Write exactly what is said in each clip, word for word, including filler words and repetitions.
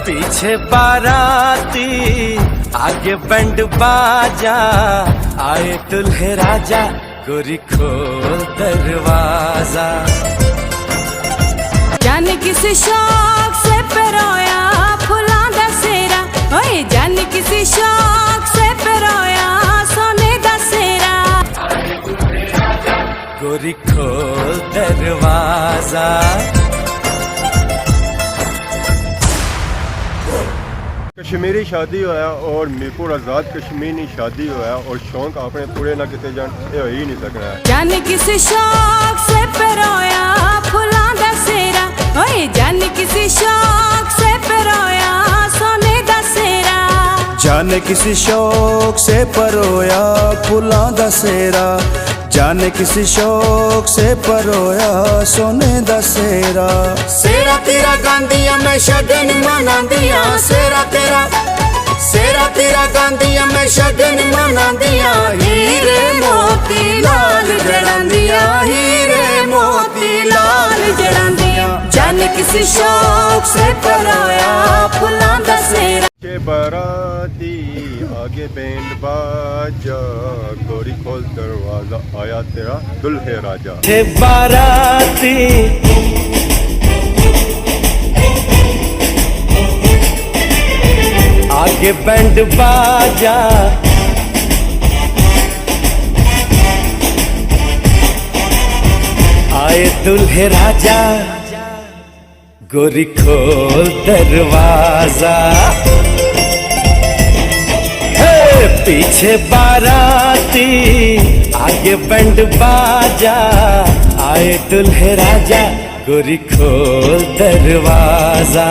पीछे बाराती, आगे बैंड बाजा, आए दुल्हे राजा, गोरी खोल दरवाजा। जाने किस शौक से परोया फुलां दा सेरा, ओए जाने किस शौक से परोया सोने दा सेरा। गोरी खोल दरवाजा। کشمیری شادی ہویا اور میرپور آزاد کشمیری شادی ہویا اور شوق اپنے پورے نہ کیتے جان، یہ ہو ہی نہیں سکنا ہے۔ जाने किस शौक से परोया फुलां दा सेरा, ओए जाने किस शौक से परोया सोने दा सेरा। जाने किस शौक से परोया फुलां दा सेरा। जाने किस शौक से परोया सोने दा सेरा। सेरा तेरा गांदिया मैं छड्डे नी मनांदिया। सेरा तेरा सेरा तेरा गांदिया मैं छड्डे नी मनांदिया। हीरे मोती लाल जड़ांदिया, हीरे मोती लाल जड़ांदिया। जाने किस शौक से परोया फुलां दा सेरा। के बाराती, आगे बैंड बाजा, गोरी खोल दरवाजा, आया तेरा दुल्हे राजा। थे बाराती, आगे बैंड बाजा, आए दुल्हे राजा, गोरी खोल दरवाजा। हे पीछे बाराती, आगे बैंड बाजा, आए दुल्हे राजा, गोरी खोल दरवाजा।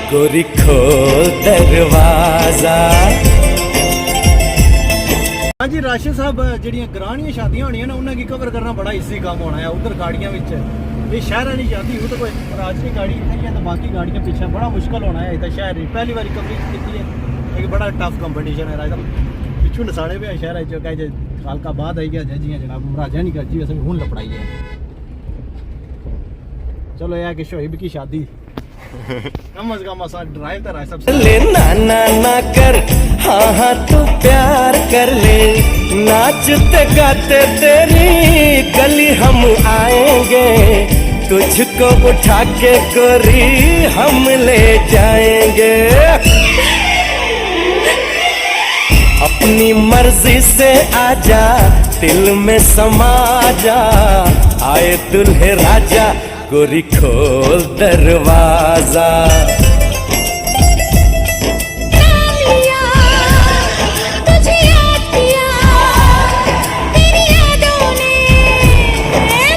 गोरी खोल दरवाजा। हाँ जी राशिद साहब, जेह्ड़ियां ग्रां दियां शादियां होनियां ना, उन्हां गी कवर करना बड़ा ईजी कम्म होना ऐ। उद्धर गाड़ियां बिच, एह् शैह्रां दी शादी होई ते कोई राज दी गाड़ी इत्थै गै ते बाकी गाड़ियां पिच्छें, बड़ा मुश्कल होना ऐ इत्थै शैह्र दी। पैह्ली बारी कवरेज कीती ऐ, इक बड़ा टफ कंपीटिशन ऐ राज साहब। पिच्छों नसाने पे शैह्रा च, कहे जे कालका बाद आई गया, जियां जनाब महाराजा नहीं कर जी, असें हून लपड़ाई ऐ। चलो, यह किश होई बिकी शादी। कम अज कम असां ड्राइव ते राय साहब ले ना ना ना कर, हाँ हाँ तू प्यार कर ले। नाचते गाते तेरी गली हम आएंगे, तुझको उठा के गोरी हम ले जाएंगे। अपनी मर्जी से आजा, दिल में समा जा, आए दुल्हे राजा, गोरी खोल दरवाजा। थाम लिया, तुझे याद किया, तेरी यादों ने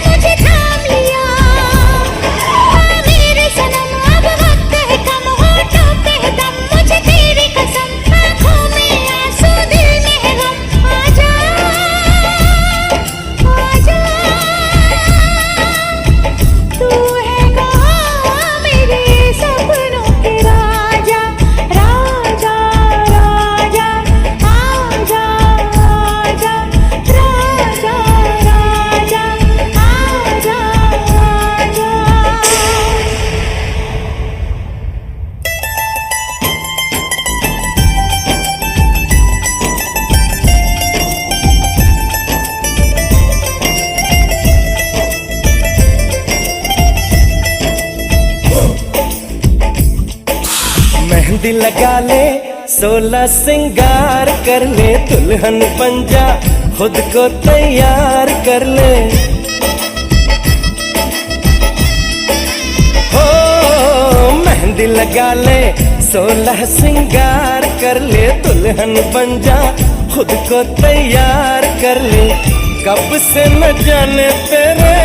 मुझे थाम लिया। हाँ मेरे सनम, अब वक्त है कम, होठों पे है दम, मुझे तेरी कसम, आंखों में आंसू, दिल में है गम। आजा, आजा, तू है कहाँ मेरे सपनों के राजा, राजा, राजा, आजा, आजा, राजा, राजा, आजा, आजा। मेहंदी लगा ले, सोलह सिंगार कर ले, दुल्हन बन जा, खुद को तैयार कर ले। हो मेहंदी लगा ले, सोलह सिंगार कर ले, दुल्हन बन जा, खुद को तैयार कर ले। कब से न जाने तेरे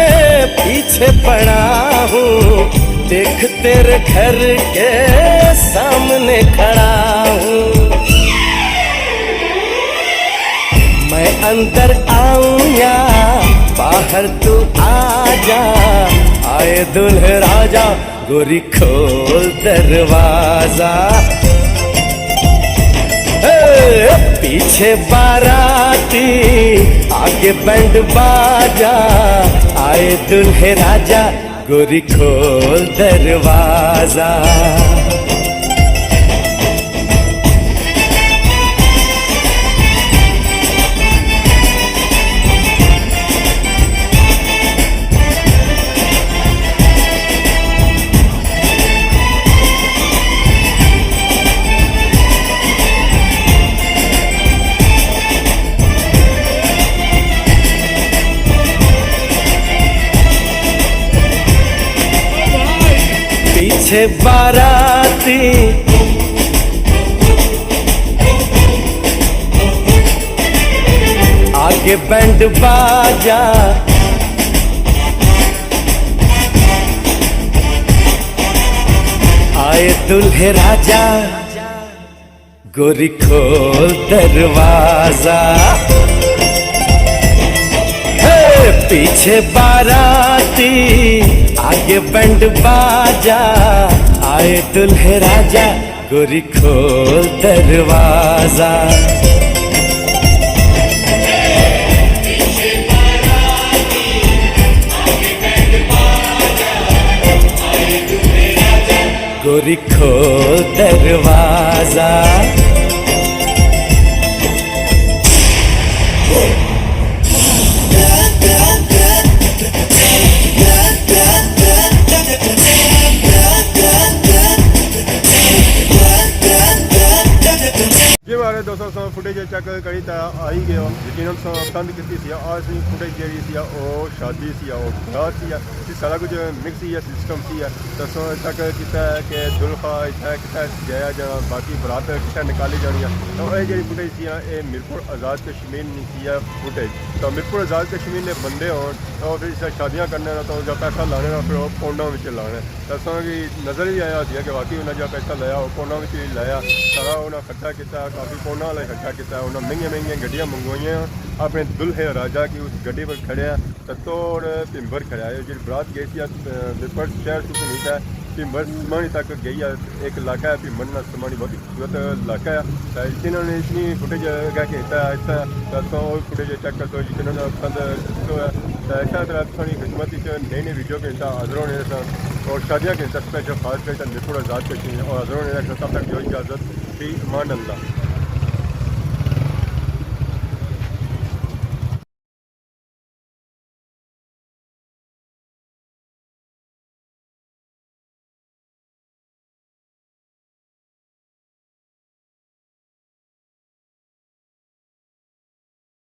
पीछे पड़ा हूँ, देख तेरे घर के सामने खड़ा हूँ। मैं अंदर आऊं या बाहर तू आ जा, आए दुल्हे राजा, गोरी खोल दरवाजा। हे, पीछे बाराती, आगे बैंड बाजा, आए दूल्हे राजा, गोरी खोल दरवाजा। पीछे बाराती, आगे बैंड बाजा, आए दूल्हे राजा, गोरी खोल दरवाजा। हे, पीछे बाराती, आगे बैंड बाजा, आए दूल्हे राजा, गोरी खोल दरवाजा। गोरी खोल दरवाजा। جی مہاراج دوستو، سو فوٹیج چیک کری تا آئی گیو۔ یقیناً سو پسند کیتی سی، آج دی فوٹیج جیڑی سی، او شادی سی، او براہ سی، یہ سارا کچھ مکس ہی ہے، سسٹم سی ہے۔ تو سو چیک کیتا ہے کہ دلخا اتھا کتھا جایا جانا، باقی برات کتھا نکالی جانی ہے۔ تو اے جیڑی فوٹیج سی ہے، اے میرپور آزاد کشمیر نی سی ہے فوٹیج۔ تو میرپور آزاد کشمیر نے بندے ہون، تو پھر اس طرح شادیاں کرنے نا، تو جا پیسہ لانے نا، پھر وہ پونڈاں وچ لانے۔ تو اساں کی نظر ہی آیا سی کہ واقعی انہاں جا پیسہ لایا، وہ پونڈاں وچ ہی لایا۔ سارا انہاں خرچہ کیتا، کافی پونڈاں والا خرچہ کیتا۔ انہاں مہنگیاں مہنگیاں گڈیاں منگوائیاں، اپنے دلہے راجا کی اس گڈی پر کھڑے ہیں۔ تے توڑ بھمبر کھڑا ہے۔ جیڑی برات گئی سی، اے، میرپور شہر تو سمیت ہے، بھمبر سمانی تک گئی ہے۔ ایک علاقہ ہے بھمبر نال سمانی، بہت ہی خوبصورت علاقہ ہے۔ تے انہاں نے اتنی فوٹیج اگے کیتا ہے، اتنا تے تساں او فوٹیج چیک کر سو، یقیناً پسند آسو ہے۔ تے اسی طرح تساں دی خدمت وچ نئی نئی ویڈیو کے ساتھ حاضر ہونے ساں، اور شادیاں کے ساتھ اسپیشل خاص کر تے میرپور آزاد کشمیر اور حاضر ہونے ساں۔ تب تک دیو اجازت، فی امان اللہ۔